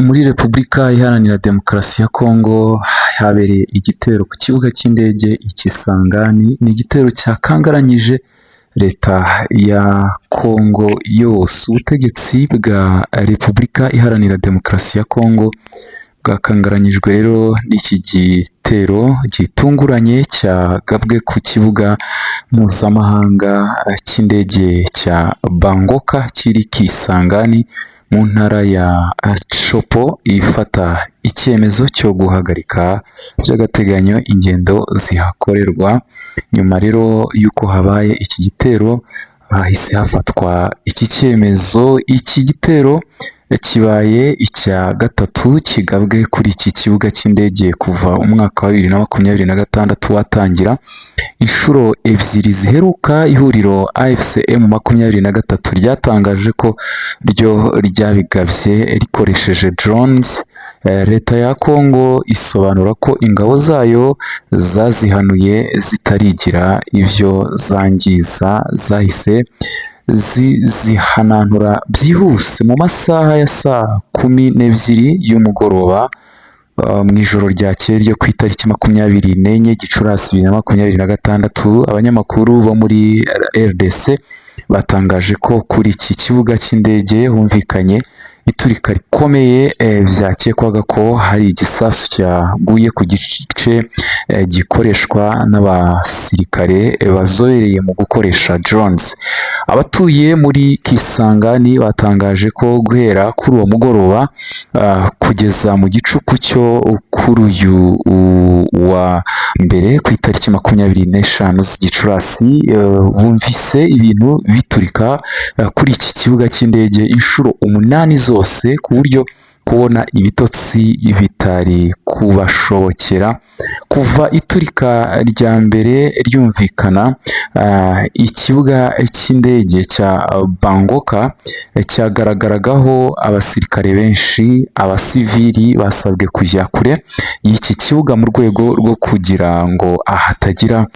Muri Repubulika Iharanira Demokarasi ya Kongo habereye igitero ku kibuga cy'indege i Kisangani. Ni igitero cyakangaranyije leta ya Kongo yose. Ubutegetsi bwa Repubulika Iharanira Demokarasi ya Kongo bwakangaranyijwe rero n'iki gitero gitunguranye cyagabwe ku kibuga mpuzamahanga cy'indege cya Bangoka kiri Kisangani mu ntara ya Tshopo, ifata icyemezo cyo guhagarika by'agateganyo ingendo zihakorerwa. Nyuma rero y'uko habaye iki gitero, hahise hafatwa iki cyemezo. Iki gitero kibaye icya gatatu kigabwe kuri iki kibuga cy'indege kuva umwaka wa 2026 watangira. Inshuro ebyiri ziheruka, ihuriro AFC M23 ryatangaje ko ryo ryabigabye rikoresheje drones. Leta ya Kongo isobanura ko ingabo zayo zazihanuye zitarigira ibyo zangiza, zahise zihanantura byihuse mu masaha ya saa 12 y'umugoroba mu ijoro ryakeye ryo ku itariki 24 Gicurasi 2026. Abanyamakuru bo muri RDC batangaje ko kuri iki kibuga cy'indege humvikanye iturika rikomeye, byakekwaga ko hari igisasu cyaguye ku gice gikoreshwa n'abasirikare bazobereye mu gukoresha drones. Abatuye muri Kisangani batangaje ko guhera kuri uwo mugoroba kugeza mu gicuku cyo kuri uyu wa mbere ku itariki 25 Gicurasi, bumvise ibintu biturika kuri iki kibuga cy'indege inshuro umunani zose, ku buryo kubona ibitotsi bitari kubashobokera. Kuva iturika rya mbere ryumvikana, ikibuga cy'indege cya Bangoka cyagaragaragaho abasirikare benshi. Abasivili basabwe kujya kure y'iki kibuga mu rwego rwo kugira ngo hatagira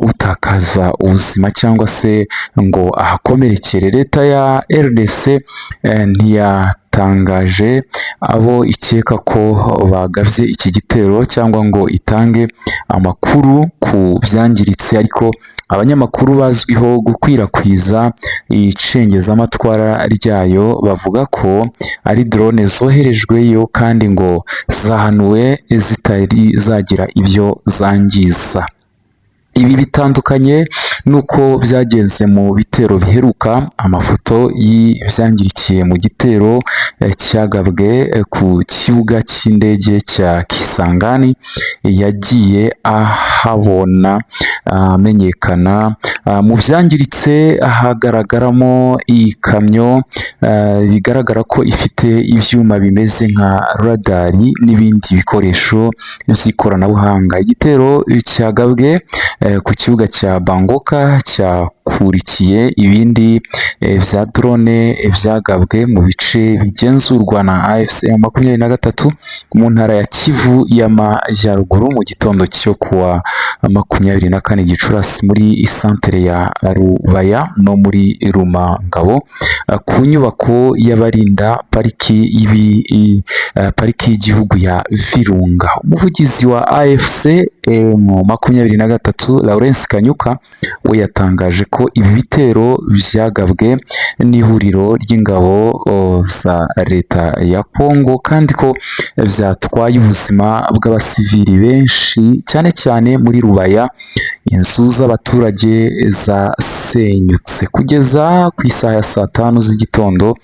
utakaza ubuzima cyangwa se ngo ahakomerekere. Leta ya RDC ntiyatangaje abo ikeka ko bagabye iki gitero cyangwa ngo itange amakuru ku byangiritse, ariko abanyamakuru bazwiho gukwirakwiza icengezamatwara ryayo bavuga ko ari drone zoherejweyo kandi ngo zahanuwe zitari zagira ibyo zangiza. Ibi bitandukanye n'uko byagenze mu bitero biheruka. Amafoto y'ibyangirikiye mu gitero cyagabwe ku kibuga cy'indege cya Kisangani yagiye ahabona amenyekana. Mu byangiritse hagaragaramo ikamyo bigaragara ko ifite ibyuma bimeze nka radari n'ibindi bikoresho by'ikoranabuhanga. Igitero cyagabwe ku kibuga cya Bangoka cyakurikiye ibindi bya drone byagabwe mu bice bigenzurwa na AFC 23 mu ntara ya Kivu y'Amajyaruguru mu gitondo cyo kuwa 24 Gicurasi, muri santere ya Rubaya no muri Rumangabo, ku nyubako y'abarinda pariki y'igihugu ya Virunga. Umuvugizi wa AFC M23, Lawrence Kanyuka, we yatangaje ko ibi bitero byagabwe n'ihuriro ry'ingabo za leta ya Kongo kandi ko byatwaye ubuzima bw'abasivili benshi, cyane cyane muri Rubaya inzu z'abaturage zasenyutse. Kugeza ku isaha ya saa 5 z'igitondo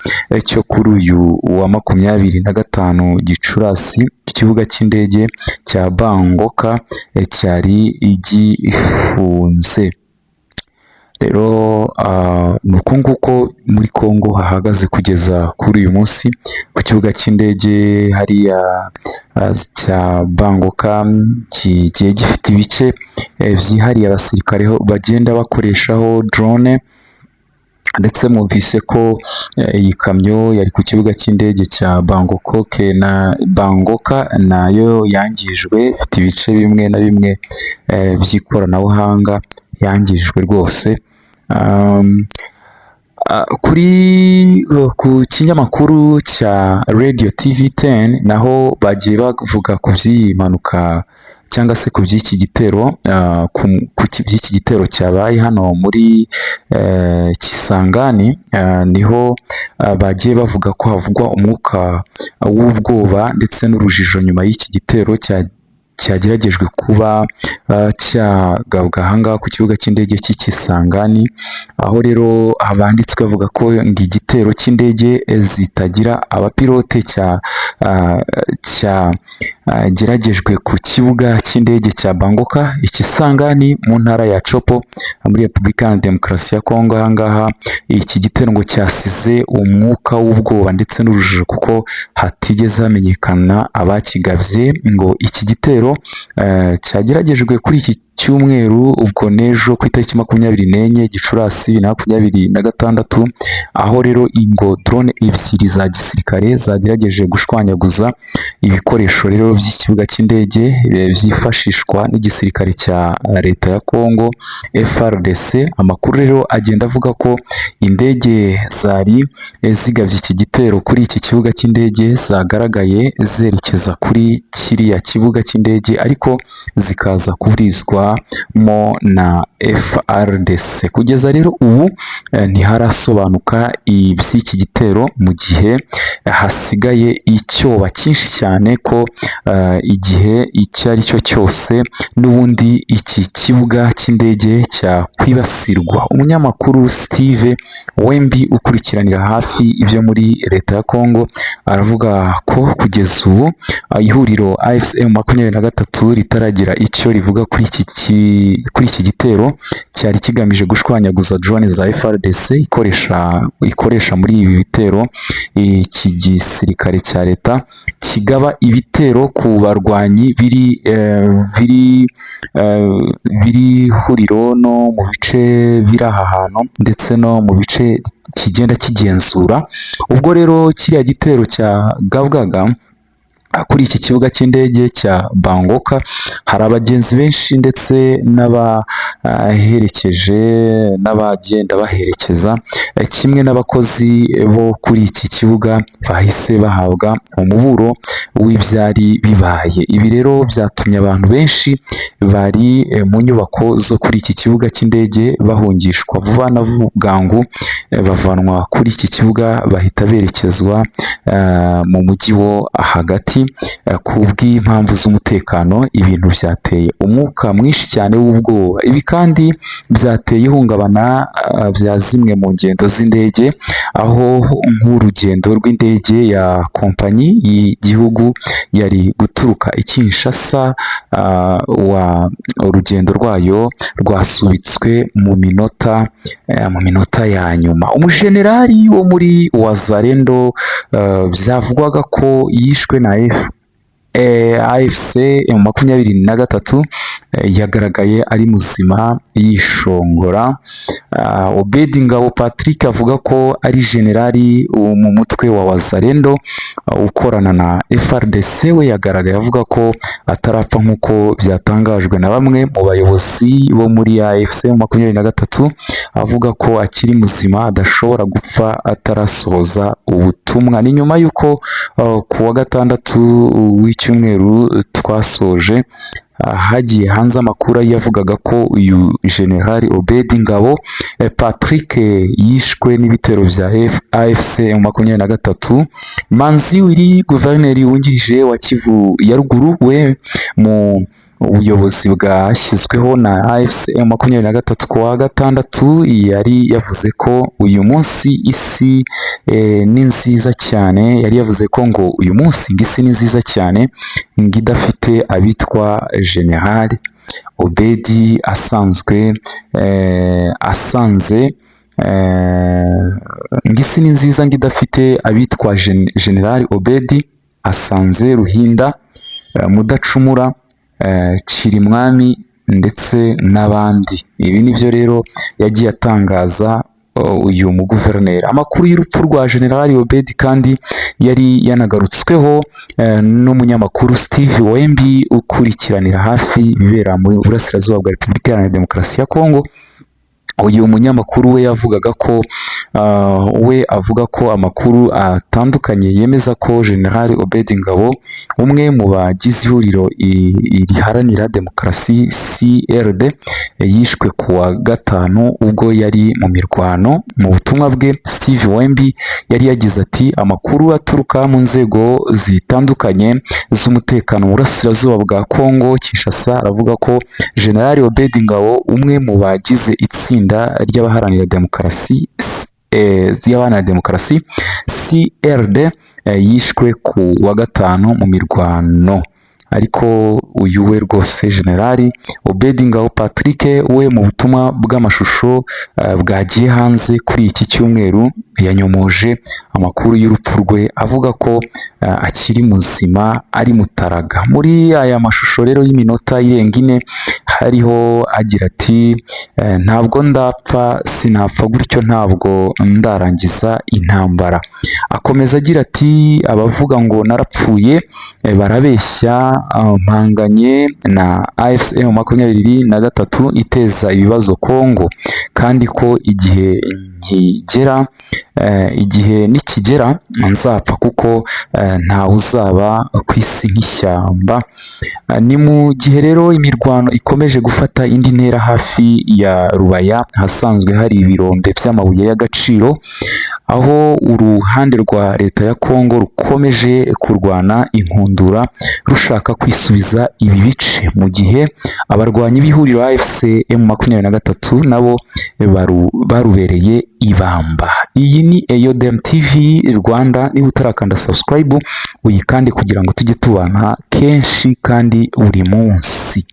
cyo kuri uyu wa 25 Gicurasi, ikibuga cy'indege cya Bangoka cyari gifunze. Rero ni uku nguko muri Kongo hahagaze kugeza kuri uyu munsi. Ku kibuga cy'indege hariya cya Bangoka kigiye gifite ibice byihariye abasirikare bagenda bakoreshaho drone, ndetse mwumvise ko iyi kamyo yari ku kibuga cy'indege cya Bangokoke na Bangoka nayo yangijwe, ifite ibice bimwe na bimwe by'ikoranabuhanga yangijwe rwose. Ku kinyamakuru cya Radio TV 10 naho bagiye bavuga ku by'iyi mpanuka cyangwa se ku by'iki gitero, ku by'iki gitero cyabaye hano muri Kisangani. Niho bagiye bavuga ko havugwa umwuka w'ubwoba ndetse n'urujijo nyuma y'iki gitero cyageragejwe kuba cyagabwa ahangaha ku kibuga cy'indege cy'i Kisangani, aho rero abanditswe bavuga ko ngo igitero cy'indege zitagira abapilote cyageragejwe ku kibuga cy'indege cya Bangoka i Kisangani mu ntara ya Tshopo muri Repubulika Iharanira Demokarasi ya Kongo. Ahangaha iki gitero ngo cyasize umwuka w'ubwoba ndetse n'urujijo kuko hatigeze hamenyekana abakigabye. Ngo iki gitero cyageragejwe kuri iki cyumweru, ubwo n'ejo ku itariki 24 Gicurasi 2026, aho rero ingo drone ebyiri za gisirikare zagerageje gushwanyaguza ibikoresho rero by'ikibuga cy'indege byifashishwa n'igisirikare cya leta ya Congo FARDC. Amakuru rero agenda avuga ko indege zari zigabye iki gitero kuri iki kibuga cy'indege zagaragaye zerekeza kuri kiriya kibuga cy'indege, ariko zikaza kuburizwamo na FARDC. Kugeza rero ubu ntiharasobanuka iby'iki gitero, mu gihe hasigaye icyoba cyinshi cyane ko igihe icyo ari cyo cyose n'ubundi iki kibuga cy'indege cyakwibasirwa. Umunyamakuru Steve Wembi ukurikiranira hafi ibyo muri leta ya Congo aravuga ko kugeza ubu ihuriro AFC M 23 ritaragira icyo rivuga kuri iki gitero cyari kigamije gushwanyaguza drone za FARDC ikoresha muri ibi bitero. Iki gisirikare cya leta kigaba ibitero ku barwanyi biri huriro no mu bice biri aha hantu ndetse no mu bice kigenda kigenzura. Ubwo rero kiriya gitero cyagabwaga kuri iki kibuga cy'indege cya Bangoka, hari abagenzi benshi ndetse n'abaherekeje n'abagenda baherekeza, kimwe n'abakozi bo kuri iki kibuga bahise bahabwa umuburo w'ibyari bibaye. Ibi rero byatumye abantu benshi bari mu nyubako zo kuri iki kibuga cy'indege bahungishwa vuba na bwangu, bavanwa kuri iki kibuga bahita berekezwa mu mujyi wo hagati ku bw'impamvu z'umutekano. Ibintu byateye umwuka mwinshi cyane w'ubwoba. Ibi kandi byateye ihungabana bya zimwe mu ngendo z'indege, aho nk'urugendo rw'indege ya kompanyi y'igihugu yari guturuka i Kinshasa, wa urugendo rwayo rwasubitswe mu minota ya nyuma. Umujenerali wo muri Wazalendo byavugwaga ko yishwe na AFC M23 yagaragaye ari muzima yishongora. Obedi Ngabo Patrick avuga ko ari generali mu mutwe wa Wazalendo ukorana na FARDC, we yagaragaye avuga ko atarapfa nk'uko byatangajwe na bamwe mu bayobozi bo muri AFC 23, avuga ko akiri muzima, adashobora gupfa atarasohoza ubutumwa. Ni nyuma y'uko ku wa gatandatu w'icyumweru twasoje hagiye hanze amakuru yavugaga ko uyu General Obedi Ngabo Patrick yishwe n'ibitero bya AFC 23. Manzi Willy, guverineri wungirije wa Kivu ya Ruguru, we mu ubuyobozi bwashyizweho na AFC 23, ku wa gatandatu yari yavuze ko uyu munsi isi ni nziza cyane. Yari yavuze ko ngo uyu munsi ngo isi ni nziza cyane, ngo idafite abitwa General Obedi asanzwe asanze ngo isi ni nziza ngo idafite abitwa General Obedi asanze Ruhinda, Mudacumura, Cirimwami ndetse n'abandi. Ibi nibyo rero yagiye atangaza uyu muguverineri. Amakuru y'urupfu rwa General Obedi kandi yari yanagarutsweho n'umunyamakuru Steve Wembi ukurikiranira hafi ibibera mu burasirazuba bwa Repubulika Iharanira Demokarasi ya Kongo. Uyu munyamakuru we yavugaga ko we avuga ko amakuru atandukanye yemeza ko General Obed Ngabo, umwe mu bagize ihuriro riharanira demokarasi CRD, yishwe ku wa gatanu ubwo yari mu mirwano. Mu butumwa bwe, Steve Wembi yari yagize ati: "Amakuru aturuka mu nzego zitandukanye z'umutekano mu burasirazuba bwa Congo Kinshasa aravuga ko General Obed Ngabo, umwe mu bagize itsinda ry'abaharanira demokarasi CRD, yishwe ku wa gatanu mu mirwano." Ariko uyu we rwose, General Obed Ngabo Patrick, we mu butumwa bw'amashusho bwagiye hanze kuri iki cyumweru, yanyomoje amakuru y'urupfu rwe, avuga ko akiri muzima, ari mutaraga. Muri aya mashusho rero y'iminota irenga 4, hariho agira ati: "Ntabwo ndapfa, sinapfa gutyo, ntabwo ndarangiza intambara." Akomeza agira ati: "Abavuga ngo narapfuye barabeshya, mpanganye na AFC M 23 iteza ibibazo Kongo, kandi ko igihe nkigera, igihe nikigera nzapfa, kuko ntawe uzaba ku isi nk'ishyamba." Ni mu gihe rero imirwano ikomeje gufata indi ntera hafi ya Rubaya, ahasanzwe hari ibirombe by'amabuye y'agaciro, aho uruhande rwa leta ya Kongo rukomeje kurwana inkundura rushaka kwisubiza ibi bice, mu gihe abarwanyi b'ihuriro AFC M 23 nabo barubereye ibamba. Iyi ni Eyodem TV Rwanda. Niba utarakanda subscribe, uyikande kugira ngo tujye tubana kenshi kandi buri munsi.